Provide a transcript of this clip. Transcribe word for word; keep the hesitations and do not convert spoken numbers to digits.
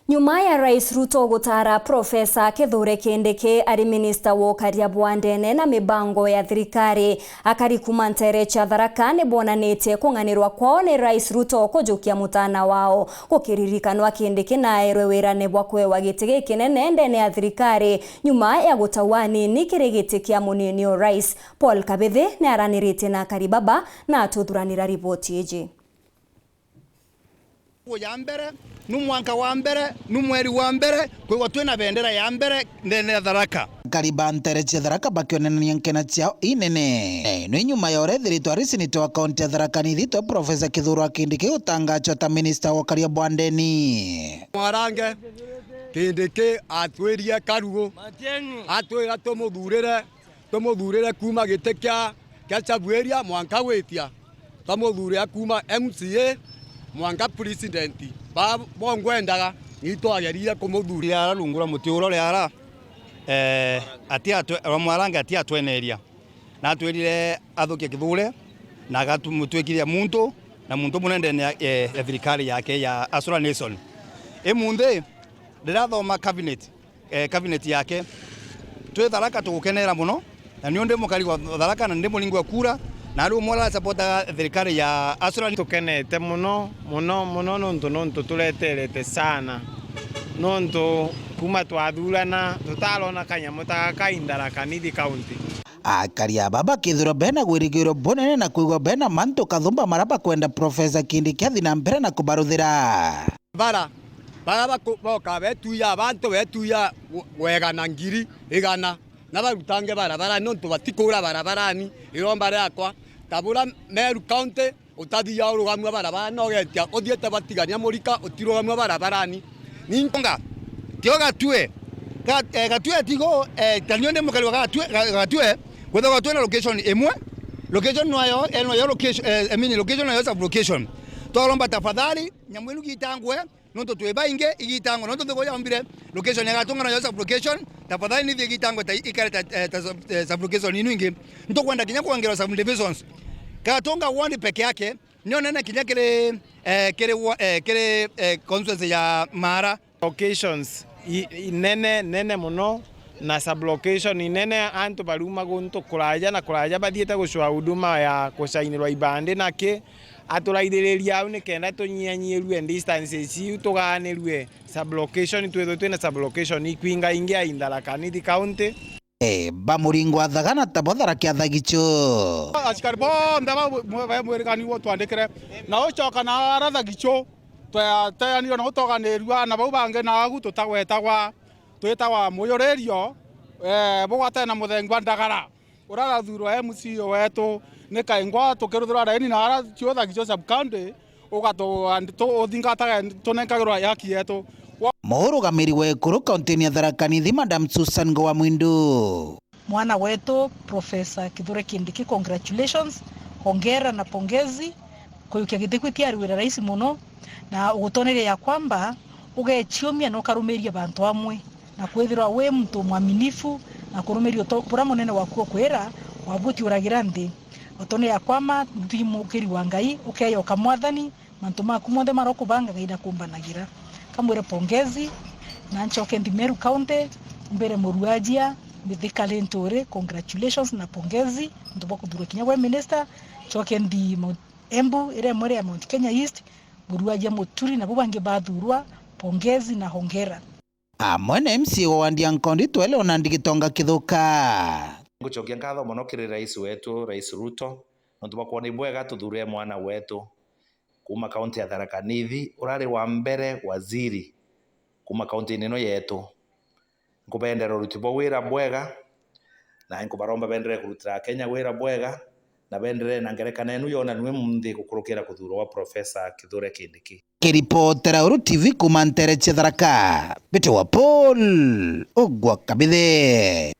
Nyuma ya Rais Ruto gutaara Profesa Kithure Kindiki ari minista wa ukaria bwa ndene na mibango ya thirikari, akari kuuma nteere cia Tharaka ni boonanitie kung'anirwa kwao ni Rais Ruto kujukia mutaana wao. Gukiririkanwa Kindiki naaerwe wirane bwa kwewa giti gikinene ndene ya thirikari nyuma ya gutauwa anini kiri giti kia munini o rais. Paul Kabithi ni araniritie na akari baba na atuthuranira riboti iji. Nguo ya mbere, nu mwanka wa mbere, nu mweri wa mbere, kwigwa twina bendera ya mbere ndene ya Tharaka. Akari ba nteere cia Tharaka bakionanania nkena ciao inene. Eh, ni nyuma ya uria ithiritwe ari seneta wa kaunti ya Tharaka Nithi, Profesa Kithure Kindiki gutangachwa ta minista wa ukaria bwa ndeni. Mwarange, Kindiki atwirie karugu, atwira tumuthurire, tumuthurire kuuma giti kia, kia Chabu area mwanka gwitia. Twamuthuurira kuuma M C A mwanka president. Ba-, bongwendaga, ni twagerire kumuthuurira ara rungu rwa muti ura uri ara, eh, ati atwe-, rwa Mwarange ati atweneria. Na atwirire athukie Kithure, na agatumutwikithia muntu, na muntu munene ndene ya, eh, ya thirikari yake ya Asura Nation. Imunthi, ndirathoma cabinet, eh, cabinet yake. Twi Tharaka tugukenera muno, na niu ndi mukari wa Tharaka na ndi muringi wa kura, na ari umwe aria supportaga thirikari ya Asura. Tukenete muno, muno, muno nontu, nontu tureterete sana. Nontu kuuma twathurana, tutarona kanyamu ta gaka in Tharaka Nithi County. Akari aba bakethirwa bena wirigiro bunene na kwigua bena mantu kathumba maria bakwenda Profesa Kindiki athi na mbere na kubaruthira. Bara, bara baku-, boka betuya abantu, betuya we-, wega na ngiri igana, na barutange barabarani, nontu batikura barabarani. Iromba riakwa, ta bura Meru County, utathiaga urugamua barabara, na ugetia uthiite batigania murika, utirugamua barabarani. Ninkonga, tio Gatue. Ga-, eh, Gatue tigo, eh, ta nio ndi mukari wa Gatue, Ga-, Gatue, kwithagwa twina location imwe. Location nwayo, eh, nwayo location, eh, I mean, location nwayo sub location. Twaromba tafadhali, nyamu inu gitangwe, nontu twi baingi, igitangwe, nontu nthiguru yaumbire location ya Gatunga nayo sub location, tafadhali nithi igitangwe ta ikare ta, eh, ta sub, eh, sub location inu ingi. Ntukwenda kinya kuongerwa sub divisions. Gatunga ward peke yake, nio nene kinya kiri, eh, kiri wa-, eh, kiri, eh, constituency ya Maara. Locations i-, i-, nene, nene muno, na sub location inene, antu bariuma guntu kuraja na kuraja bathiite gucua huduma ya gucainirwa ibandi na ki. Aturaithiririe au nikenda tunyianyirue distances iu, tugaanirue sub location, twithwe twina sub location ikwinga ingi a in Tharaka Nithi County. Eh, ba muringo wa Thagana tabo Tharaka Thagichu. Askari bonthe ba mwe-, ba mwirigani wo twandikire, na ucoka na ara Thagichu, twateanirwe na utoganirua, na bau bangi naagu tutagwetagwa, twitagwa muyuririo, eh, bugwatene na Muthengwa Ndagara. Uria arathurwa M C A wetu, ni kaingwa tukiruthirwa raini na ara Thagichu sub county, ugatu-, and-, tu-, uthingataga and-, tunenkagirwa haki yetu. Wa- Murugamiri wa ekuru kauntini ya Tharaka Nithi, Madam Susan Ngowa Mwindu. Mwana wetu, Professor Kithure Kindiki, congratulations, hongera na pongezi. Kuyukia giti kwi tiarwira rahisi muno, na ugutoneria ya kwamba ugechiumia na ukarumiria bantu amwe, na kwithirwa wi muntu mwaminifu, na kurumiria uto-, buria munene waku ukwira, wabu utiuragira nthi. Utoneria ya kwamba ndi mukiri wa Ngai, ukeyoka Mwathani, mantu maku monthe maria ukubanga Ngai nakumbanagira. Kamwire pongezi, na nchoke nthi Meru County, mbire Muruajia, Mithika Linturi, congratulations na pongezi, nontu bwa kuthurwa kinya gwe minister, nchoke nthi Mount Embu, iria imwe ria Mount Kenya East, Muruajia Muturi, na bau bangi bathurwa, pongezi na hongera. Amwe na M C A wa wandi ya Nkondi Twele, ona Ndigitonga Kithuka. Ngucokia nkatho mono kiri rais wetu, Rais Ruto, nontu bwa kwona ibwega tuthuurire mwana wetu kuuma kaunti ya Tharaka Nithi, urari wa mbere waziri kuuma kaunti-ini ino yetu. Nkubendera uruti bwa wira bwega, na nkubaromba benderee kurutira Akenya wira bwega, na benderee na ngerekano inu yonanue munthi gukurukira kuthuurwa gwa Professor Kithure Kindiki. Kiripotera Uru T V kuuma nteere cia Tharaka, mbitawa Paul Ogwa Kabithe.